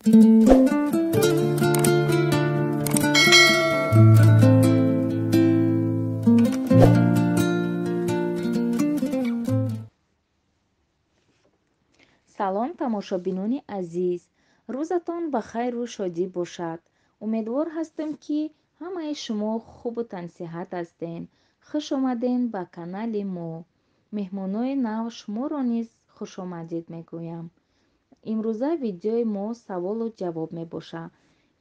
Салом, тамошобинони азиз, рӯзатон ба хайру шодӣ бошад. Умедвор ҳастам, ки ҳамаи шумо хубу тансиҳат ҳастен. Хуш омаден ба канали мо. Меҳмонои нав, шуморо низ хушомадид мегӯям. Имрӯза видеои мо саволу ҷавоб мебошад.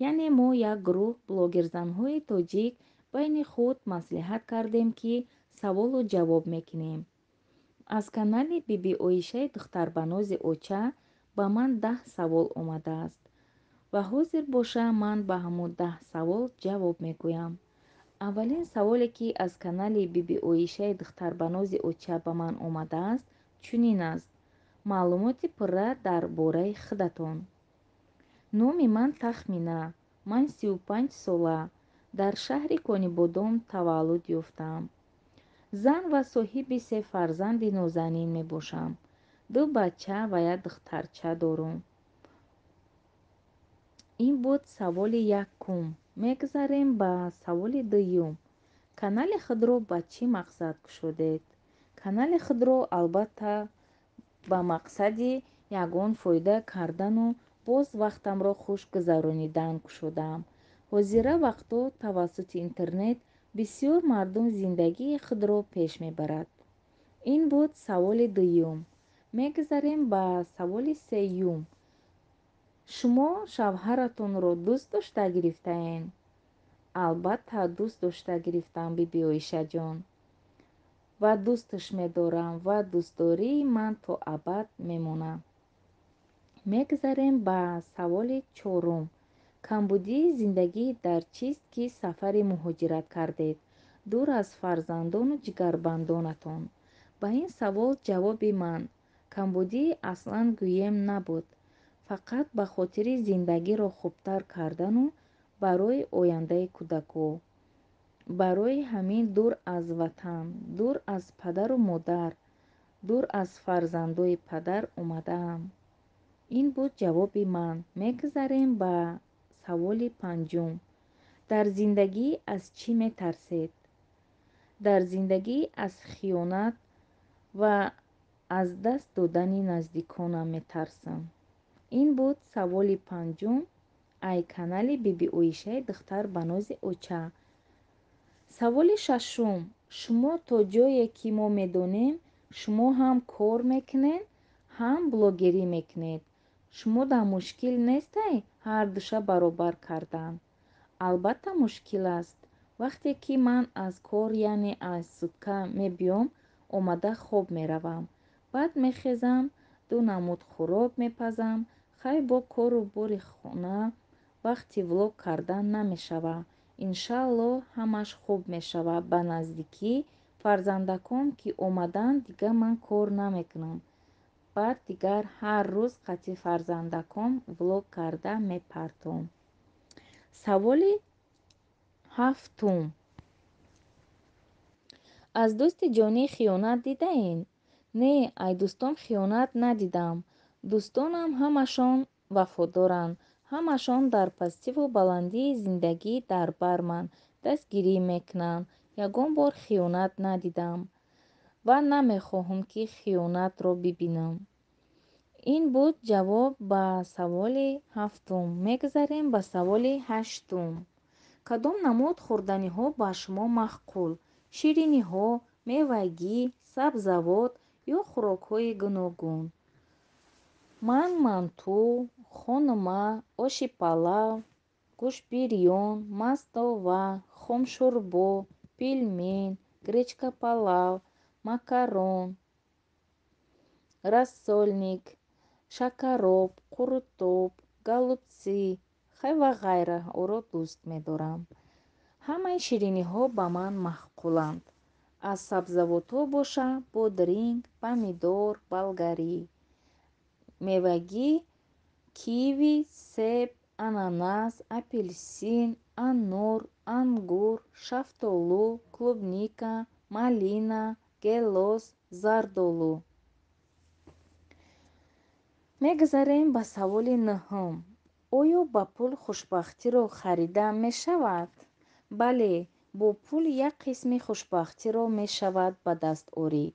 Яъне мо як гурӯҳ блогерзанҳои тоҷик байни худ маслиҳат кардем, ки саволу ҷавоб мекунем. Аз канали Биби Оишаи духтарбанози оча ба ман 10 савол омадааст ва ҳозир боша ман ба ҳамон 10 савол ҷавоб мегӯям. Аввалин саволе, ки аз канали Биби Оишаи духтарбанози оча ба ман омадааст, чунин аст: маълумоти пурра дар бораи худатон. Номи ман Тахмина, ман 35 сола, дар шаҳри Конибодом таваллуд ёфтаам. Зан ва соҳиби се фарзанди нозанин мебошам. Ду бача ва як духтарча дорум. Ин буд саволи якум. Мегузарем ба саволи дуюм. Канали худро ба чӣ мақсад кушодед? Канали худро албатта ба мақсади ягон фоида кардану боз вақтамро хуш гузаронидан кушодам. Ҳозира вақтҳо тавассути интернет бисёр мардум зиндагии худро пеш мебарад. Ин буд саволи дуюм. Мегузарем ба саволи сеюм. Шумо шавҳаратонро дӯст дошта гирифтаен? Албатта, дӯст дошта гирифтам, Биби Оишаҷон, ва дӯсташ медорам ва дӯстдории ман то абад мемонад. Мегузарем ба саволи чорум. Камбудии зиндагӣ дар чист, ки сафари муҳоҷират кардед, дур аз фарзандону ҷигарбандонатон? Ба ин савол ҷавоби ман: камбудӣ аслан гӯем набуд, фақат ба хотири зиндагиро хубтар кардану барои ояндаи кӯдако. Барои ҳамин дур аз ватан, дур аз падару модар, дур аз фарзандои падар омадаам. Ин буд ҷавоби ман. Мегузарем ба саволи панҷум. Дар зиндагӣ аз чӣ метарсед? Дар зиндагӣ аз хиёнат ва аз даст додани наздиконам метарсам. Ин буд саволи панҷум ай канали Биби Оишаи духтарбанози оча. Саволи шашум. Шумо то ҷое ки мо медонем, шумо ҳам кор мекунед, ҳам блогерӣ мекунед. Шумо дар мушкил нестай ҳар душа баробар кардан? Албатта, мушкил аст. Вақте ки ман аз кор, яъне аз сутка мебиём, омада хоб меравам. Баъд мехезам, ду намуд хӯрок мепазам. Хай, бо кору бори хона вақти влог кардан намешавад. Иншааллоҳ, ҳамаш хуб мешавад. Ба наздикӣ фарзандакон ки омаданд, дигар ман кор намекунам. Баъд дигар ҳар рӯз қатъи фарзандакон влог карда мепартом. Саволи ҳафтум. Аз дӯсти ҷонӣ хиёнат дидаен? Не, ай дӯстон хиёнат надидам. Дӯстонам ҳамашон вафодоранд, ҳамашон дар пастиву баландии зиндагӣ дар бар ман дастгирӣ мекунанд. Ягон бор хиёнат надидам ва намехоҳам, ки хиёнатро бибинам. Ин буд ҷавоб ба саволи ҳафтум. Мегузарем ба саволи ҳаштум. Кадом намуд хӯрданиҳо ба шумо маъқул? Шириниҳо, мевагӣ, сабзавот ё хӯрокҳои гуногун? Ман манту, хонума, оши палав, гӯштбирён, мастова, хомшӯрбо, пельмен, гречка палав, макарон, рассольник, шакароб, қурутоб, голубцы, хай ва ғайраҳоро дӯст медорам. Ҳамаи шириниҳо ба ман маъқуланд. Аз сабзавотҳо боша бодринг, помидор, болгарӣ. Мевагӣ киви, себ, ананас, апелсин, анор, ангур, шафтолу, клубника, малина, гелос, зардолу. Мегузарем ба саволи нӯҳум. Оё ба пул хушбахтиро харида мешавад? Бале, бо пул як қисми хушбахтиро мешавад ба даст орӣ,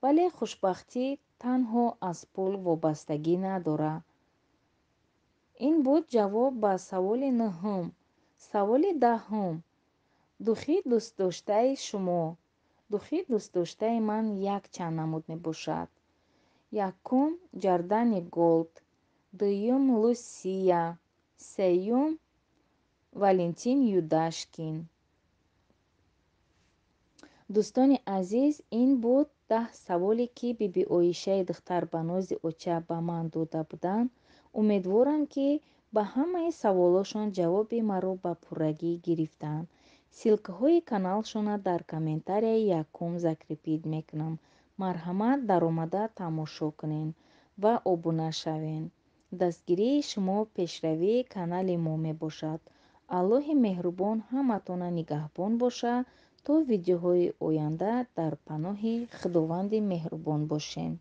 вале хушбахтӣ танҳо аз пул вобастагӣ надорад. Ин буд ҷавоб ба саволи нуҳум. Саволи 10-ум. Духи дӯстдоштаи шумо. Духи дӯстдоштаи ман якчанд намуд мебошад. Якум Ҷардани Голд, дуюм Лусия, сеюм Валентин Юдашкин. Дӯстони азиз, ин буд 10 саволе, ки Биби Оишаи духтарбанози оча ба ман дода буданд. Умедворам, ки ба ҳамаи саволошон ҷавоби маро ба пуррагӣ гирифтанд. Ссылкаҳои каналшона дар комментарияи якум закрепить мекунам. Марҳамат, даромада тамошо кунед ва обуна шавед. Дастгирии шумо пешравии канали мо мебошад. Аллоҳи меҳрубон ҳаматона нигаҳбон боша. То видеоҳои оянда дар паноҳи Худованди меҳрубон бошед.